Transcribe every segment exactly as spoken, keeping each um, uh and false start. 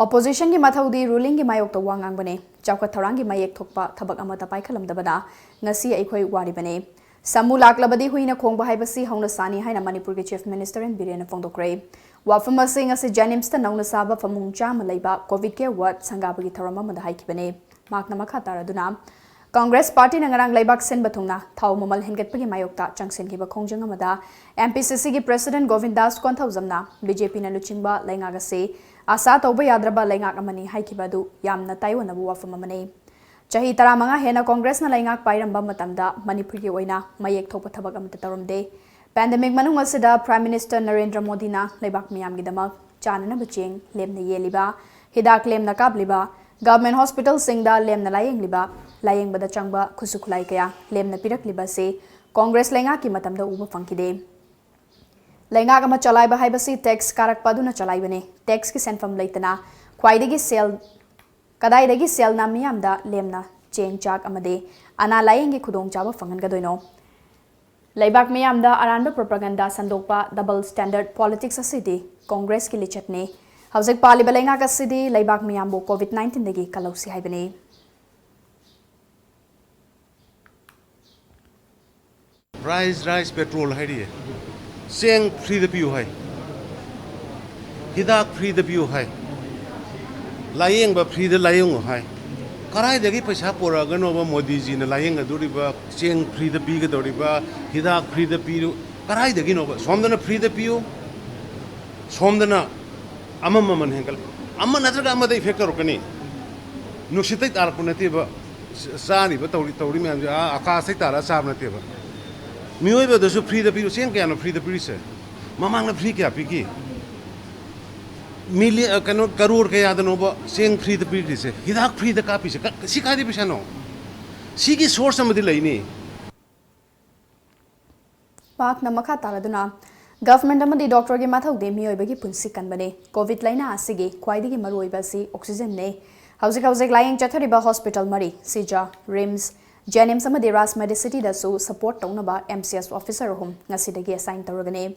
Oppositionꯒꯤ ꯃꯊꯧꯗꯤ rulingꯒꯤ ꯃꯥꯌꯣꯛꯇ ꯋꯥ ꯉꯥꯡꯕꯅꯦ꯫ ꯆꯥꯎꯈꯠ ꯊꯧꯔꯥꯡꯒꯤ ꯃꯌꯦꯛ ꯊꯣꯛꯄ ꯊꯕꯛ ꯑꯃꯠꯇ ꯄꯥꯏꯈꯠꯂꯝꯗꯕꯅ ꯉꯁꯤ ꯑꯩꯈꯣꯏ ꯋꯥꯔꯤꯕꯅꯦ꯫ ꯁꯥꯃꯨ ꯂꯥꯛꯂꯕꯗꯤ ꯍꯨꯏꯅ ꯈꯣꯡꯕ ꯍꯥꯏꯕꯁꯤ ꯍꯧꯅꯁꯥꯅꯤ ꯍꯥꯏꯅ ꯃꯅꯤꯄꯨꯔꯒꯤ Chief Minister ꯑꯦꯟ ꯕꯤꯔꯦꯟꯅ ꯐꯣꯡꯗꯣꯛꯈ꯭ꯔꯦ꯫ ꯋꯥꯐꯝ ꯑꯁꯤ ꯉꯁꯤ JNIMSꯇ ꯅꯧꯅ ꯁꯥꯕ ꯐꯃꯨꯡ ꯆꯥꯝꯃ ꯂꯩꯕ COVID care ward ꯁꯪꯒꯥꯕꯒꯤ ꯊꯧꯔꯝ ꯑꯃꯗ ꯍꯥꯏꯈꯤꯕꯅꯦ꯫ ꯃꯍꯥꯛꯅ ꯃꯈꯥ ꯇꯥꯔꯗꯨꯅ, ꯀꯪꯒ꯭ꯔꯦꯁ ꯄꯥꯔꯇꯤꯅ ꯉꯔꯥꯡ ꯂꯩꯕꯥꯛ ꯁꯤꯟꯕ ꯊꯨꯡꯅ ꯊꯥꯎ ꯃꯃꯜ ꯍꯦꯟꯒꯠꯄꯒꯤ ꯃꯥꯌꯣꯛꯇ ꯆꯪꯁꯤꯟꯈꯤꯕ ꯈꯣꯡꯖꯪ ꯑꯃꯗ MPCCꯒꯤ President ꯒꯣꯕꯤꯟꯗꯥꯁ ꯀꯣꯟꯊꯧꯖꯝꯅ BJPꯅ ꯂꯨꯆꯤꯡꯕ ꯂꯩꯉꯥꯛ ꯑꯁꯤ ꯑꯥꯁꯥ ꯇꯧꯕ ꯌꯥꯗ꯭ꯔꯕ ꯂꯩꯉꯥꯛ ꯑꯃꯅꯤ ꯍꯥꯏꯈꯤꯕ ꯑꯗꯨ ꯌꯥꯝꯅ ꯇꯥꯏꯑꯣꯟꯅꯕ ꯋꯥꯐꯝ ꯑꯃꯅꯤ꯫ ꯆꯍꯤ ꯇꯔꯥꯃꯉꯥ ꯍꯦꯟꯅ ꯀꯪꯒ꯭ꯔꯦꯁꯅ ꯂꯩꯉꯥꯛ ꯄꯥꯏꯔꯝꯕ ꯃꯇꯝꯗ ꯃꯅꯤꯄꯨꯔꯒꯤ ꯑꯣꯏꯅ ꯃꯌꯦꯛ ꯊꯣꯛꯄ ꯊꯕꯛ ꯑꯃꯠꯇ ꯇꯧꯔꯝꯗꯦ꯫ Pandemic ꯃꯅꯨꯡ ꯑꯁꯤꯗ Prime Minister ꯅꯔꯦꯟꯗ꯭ꯔ ꯃꯣꯗꯤꯅ ꯂꯩꯕꯥꯛ ꯃꯤꯌꯥꯝꯒꯤꯗꯃꯛ ꯆꯥꯅꯅꯕ ꯆꯦꯡ ꯂꯦꯝꯅ ꯌꯦꯜꯂꯤꯕ, ꯍꯤꯗꯥꯛ ꯂꯦꯝꯅ ꯀꯥꯞꯂꯤꯕ, Government hospitalꯁꯤꯡꯗ ꯂꯦꯝꯅ ꯂꯥꯌꯦꯡꯂꯤꯕ, ꯂꯥꯌꯦꯡꯕꯗ ꯆꯪꯕ ꯈꯨꯠꯁꯨ ꯈꯨꯠꯂꯥꯏ ꯀꯌꯥ ꯂꯦꯝꯅ ꯄꯤꯔꯛꯂꯤꯕ ꯑꯁꯤ ꯀꯪꯒ꯭ꯔꯦꯁ ꯂꯩꯉꯥꯛꯀꯤ ꯃꯇꯝꯗ ꯎꯕ ꯐꯪꯈꯤꯗꯦ꯫ ꯂꯩꯉꯥꯛ ꯑꯃ ꯆꯂꯥꯏꯕ ꯍꯥꯏꯕꯁꯤ tax ꯀꯥꯔꯛꯄ ꯑꯗꯨꯅ ꯆꯂꯥꯏꯕꯅꯤ꯫ Taxꯀꯤ ꯁꯦꯟꯐꯝ ꯂꯩꯇꯅ ꯈ꯭ꯋꯥꯏꯗꯒꯤ ꯁꯦꯜ, ꯀꯗꯥꯏꯗꯒꯤ ꯁꯦꯜꯅ ꯃꯤꯌꯥꯝꯗ ꯂꯦꯝꯅ ꯆꯦꯡ ꯆꯥꯛ ꯑꯃꯗꯤ ꯑꯅꯥ ꯂꯥꯌꯦꯡꯒꯤ ꯈꯨꯗꯣꯡꯆꯥꯕ ꯐꯪꯍꯟꯒꯗꯣꯏꯅꯣ? ꯂꯩꯕꯥꯛ ꯃꯤꯌꯥꯝꯗ ꯑꯔꯥꯟꯕ propaganda ꯁꯟꯗꯣꯛꯄ double standard politics ꯑꯁꯤꯗꯤ ꯀꯪꯒ꯭ꯔꯦꯁꯀꯤ ꯂꯤꯆꯠꯅꯤ꯫ ꯍꯧꯖꯤꯛ ꯄꯥꯜꯂꯤꯕ ꯂꯩꯉꯥꯛ ꯑꯁꯤꯗꯤ ꯂꯩꯕꯥꯛ ꯃꯤꯌꯥꯝꯕꯨ COVID nineteenꯗꯒꯤ ꯀꯜꯍꯧꯁꯤ ꯍꯥꯏꯕꯅꯤ꯫ Price rise petrol ꯍꯥꯏꯔꯤꯌꯦ꯫ ꯆꯦꯡ freeꯗ ꯄꯤꯌꯨ ꯍꯥꯏ, ꯍꯤꯗꯥꯛ freeꯗ ꯄꯤꯌꯨ ꯍꯥꯏ, ꯂꯥꯌꯦꯡꯕ freeꯗ ꯂꯥꯌꯦꯡꯉꯨ ꯍꯥꯏ꯫ ꯀꯔꯥꯏꯗꯒꯤ ꯄꯩꯁꯥ ꯄꯨꯔꯛꯑꯒꯅꯣꯕ ꯃꯣꯗꯤꯖꯤꯅ ꯂꯥꯌꯦꯡꯒꯗꯧꯔꯤꯕ, ꯆꯦꯡ freeꯗ ꯄꯤꯒꯗꯧꯔꯤꯕ, ꯍꯤꯗꯥꯛ freeꯗ ꯄꯤꯌꯨ, ꯀꯔꯥꯏꯗꯒꯤꯅꯣꯕ? ꯁꯣꯝꯗꯅ freeꯗ ꯄꯤꯌꯨ, ꯁꯣꯝꯗꯅ ꯑꯃ ꯃꯃꯜ ꯍꯦꯟꯒꯠꯂꯦ꯫ ꯑꯃ ꯅꯠꯇ꯭ꯔꯒ ꯑꯃꯗ effect ꯇꯧꯔꯛꯀꯅꯤ꯫ ꯅꯨꯡꯁꯤꯠꯇꯩ ꯇꯥꯔꯛꯄ ꯅꯠꯇꯦꯕ꯫ ꯆꯥꯔꯤꯕ ꯇꯧꯔꯤ ꯇꯧꯔꯤ ꯃꯌꯥꯝꯁꯦ ꯑꯥ ꯑꯀꯥꯁꯇꯩ ꯇꯥꯔꯛꯑ ꯆꯥꯕ ꯅꯠꯇꯦꯕ꯫ ꯃꯤꯑꯣꯏꯕꯗꯁꯨ freeꯗ ꯄꯤꯔꯨ꯫ ꯆꯦꯡ ꯀꯌꯥꯅꯣ freeꯗ ꯄꯤꯔꯤꯁꯦ? ꯃꯃꯥꯡꯗ free ꯀꯌꯥ ꯄꯤꯈꯤ? ꯃꯤꯂꯤ ꯀꯩꯅꯣ ꯀꯔꯣꯔ ꯀꯌꯥꯗꯅꯣꯕ ꯆꯦꯡ freeꯗ ꯄꯤꯈ꯭ꯔꯤꯁꯦ? ꯍꯤꯗꯥꯛ freeꯗ ꯀꯥꯞꯄꯤꯁꯦ? ꯁꯤ ꯀꯥꯏꯗꯩ ꯄꯩꯁꯥꯅꯣ? ꯁꯤꯒꯤ source ꯑꯃꯗꯤ ꯂꯩꯅꯤ꯫ ꯃꯍꯥꯛꯅ ꯃꯈꯥ ꯇꯥꯔꯗꯨꯅ, Government ꯑꯃꯗꯤ doctorꯒꯤ ꯃꯊꯧꯗꯤ ꯃꯤꯑꯣꯏꯕꯒꯤ ꯄꯨꯟꯁꯤ ꯀꯟꯕꯅꯤ꯫ COVID ꯂꯥꯏꯅꯥ ꯑꯁꯤꯒꯤ ꯈ꯭ꯋꯥꯏꯗꯒꯤ ꯃꯔꯨꯑꯣꯏꯕ ꯑꯁꯤ oxygenꯅꯤ꯫ ꯍꯧꯖꯤꯛ ꯍꯧꯖꯤꯛ ꯂꯥꯌꯦꯡ ꯆꯠꯊꯔꯤꯕ hospital ꯃꯔꯤ, ꯁꯤꯖ, RIMS, JNIMS ꯑꯃꯗꯤ Raj Medicityꯗꯁꯨ support ꯇꯧꯅꯕ MCS officer ꯑꯍꯨꯝ ꯉꯁꯤꯗꯒꯤ assign ꯇꯧꯔꯒꯅꯤ꯫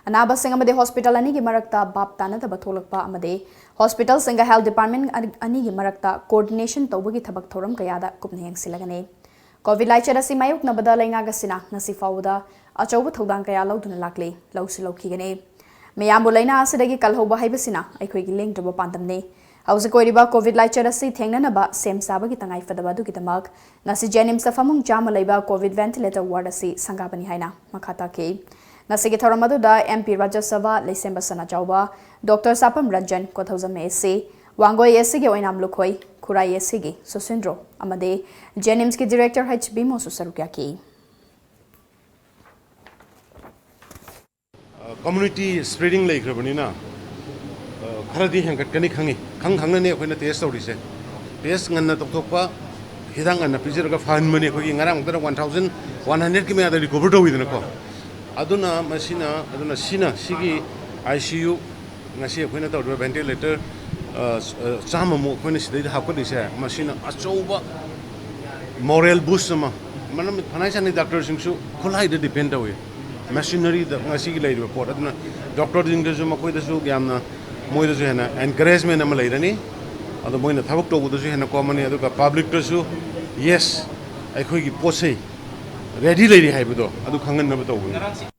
ꯑꯅꯥꯕꯁꯤꯡ ꯑꯃꯗꯤ hospital ꯑꯅꯤꯒꯤ ꯃꯔꯛꯇ ꯚꯥꯞ ꯇꯥꯅꯗꯕ ꯊꯣꯛꯂꯛꯄ ꯑꯃꯗꯤ Hospitalꯁꯤꯡꯒ health department ꯑꯅꯤꯒꯤ ꯃꯔꯛꯇ coordination ꯇꯧꯕꯒꯤ ꯊꯕꯛ ꯊꯧꯔꯝ ꯀꯌꯥꯗ ꯀꯨꯞꯅ ꯌꯦꯡꯁꯤꯜꯂꯒꯅꯤ꯫ COVID ꯂꯥꯏꯆꯠ ꯑꯁꯤ ꯃꯥꯌꯣꯛꯅꯕꯗ ꯂꯩꯉꯥꯛ ꯑꯁꯤꯅ ꯉꯁꯤ ꯐꯥꯎꯕꯗ ꯑꯆꯧꯕ ꯊꯧꯗꯥꯡ ꯀꯌꯥ ꯂꯧꯗꯨꯅ ꯂꯥꯛꯂꯤ, ꯂꯧꯁꯨ ꯂꯧꯈꯤꯒꯅꯤ꯫ ꯃꯤꯌꯥꯝꯕꯨ ꯂꯥꯏꯅꯥ ꯑꯁꯤꯗꯒꯤ ꯀꯜꯍꯧꯕ ꯍꯥꯏꯕꯁꯤꯅ ꯑꯩꯈꯣꯏꯒꯤ ꯂꯦꯡꯗ꯭ꯔꯕ ꯄꯥꯟꯗꯝꯅꯤ꯫ ꯍꯧꯖꯤꯛ ꯑꯣꯏꯔꯤꯕ COVID ꯂꯥꯏꯆꯠ ꯑꯁꯤ ꯊꯦꯡꯅꯅꯕ ꯁꯦꯝ ꯁꯥꯕꯒꯤ ꯇꯉꯥꯏ ꯐꯗꯕ ꯑꯗꯨꯒꯤꯗꯃꯛ ꯉꯁꯤ JNIMSꯇ ꯐꯃꯨꯡ ꯆꯥꯝꯃ ꯂꯩꯕ COVID ventilator ward ꯑꯁꯤ ꯁꯪꯒꯥꯕꯅꯤ ꯍꯥꯏꯅ ꯃꯈꯥ ꯇꯥꯈꯤ꯫ ꯉꯁꯤꯒꯤ ꯊꯧꯔꯝ ꯑꯗꯨꯗ MP ꯔꯥꯖ꯭ꯌ ꯁꯚꯥ ꯂꯩꯁꯦꯝꯕ ꯁꯅꯥꯖꯥꯎꯕ, Doctor ꯁꯥꯄꯝ ꯔꯟꯖꯟ, ꯀꯣꯊꯧꯖꯝ ACꯒꯤ ꯋꯥꯡꯒꯣꯏ ACꯒꯤ ꯑꯣꯏꯅꯥꯝ ꯂꯨꯈꯣꯏ, ꯈꯨꯔꯥꯏ ACꯒꯤ ꯁꯨꯁꯤꯟꯗ꯭ꯔꯣ ꯑꯃꯗꯤ JNIMSꯀꯤ director H ꯕꯤꯃꯣꯁꯨ ꯁꯔꯨꯛ ꯌꯥꯈꯤ꯫ Community spreading ꯂꯩꯈ꯭ꯔꯕꯅꯤꯅ, ꯑ, ꯈꯔꯗꯤ ꯍꯦꯟꯒꯠꯀꯅꯤ ꯈꯪꯉꯤ꯫ ꯈꯪ ꯈꯪꯅꯅꯤ ꯑꯩꯈꯣꯏꯅ test ꯇꯧꯔꯤꯁꯦ꯫ Test ꯉꯟꯅ ꯇꯧꯊꯣꯛꯄ, ꯍꯤꯗꯥꯛ ꯉꯟꯅ ꯄꯤꯖꯔꯒ ꯐꯍꯟꯕꯅꯤ꯫ ꯑꯩꯈꯣꯏꯒꯤ ꯉꯔꯥꯡ ꯃꯛꯇꯗ one thousand one hundredꯀꯤ ꯃꯌꯥꯗ recover ꯇꯧꯋꯤꯗꯅꯀꯣ꯫ ꯑꯗꯨꯅ ꯃꯁꯤꯅ, ꯑꯗꯨꯅ ꯁꯤꯅ, ꯁꯤꯒꯤ ICU ꯉꯁꯤ ꯑꯩꯈꯣꯏꯅ ꯇꯧꯔꯤꯕ ventilator, ꯑ, ꯑ, ꯆꯥꯝꯃꯃꯨꯛ ꯑꯩꯈꯣꯏꯅ ꯁꯤꯗꯩꯗ ꯍꯥꯞꯀꯠꯂꯤꯁꯦ, ꯃꯁꯤꯅ ꯑꯆꯧꯕ moral boost ꯑꯃ꯫ ꯃꯔꯝ ꯐꯅꯥꯏ ꯁꯥꯟꯅꯩ doctorꯁꯤꯡꯁꯨ ꯈꯨꯠꯂꯥꯏꯗ depend ꯇꯧꯏ, machineryꯗ ꯉꯁꯤꯒꯤ ꯂꯩꯔꯤꯕ ꯄꯣꯠ꯫ ꯑꯗꯨꯅ doctorꯁꯤꯡꯗꯁꯨ, ꯃꯈꯣꯏꯗꯁꯨ ꯌꯥꯝꯅ, ꯃꯣꯏꯗꯁꯨ ꯍꯦꯟꯅ encouragement ꯑꯃ ꯂꯩꯔꯅꯤ꯫ ꯑꯗꯣ ꯃꯣꯏꯅ ꯊꯕꯛ ꯇꯧꯕꯗꯁꯨ ꯍꯦꯟꯅ ꯀꯣꯝꯃꯅꯤ꯫ ꯑꯗꯨꯒ publicꯇꯁꯨ, yes, ꯑꯩꯈꯣꯏꯒꯤ ꯄꯣꯠ ꯆꯩ ready ꯂꯩꯔꯤ ꯍꯥꯏꯕꯗꯣ ꯑꯗꯨ ꯈꯪꯍꯟꯅꯕ ꯇꯧꯕꯅꯤ꯫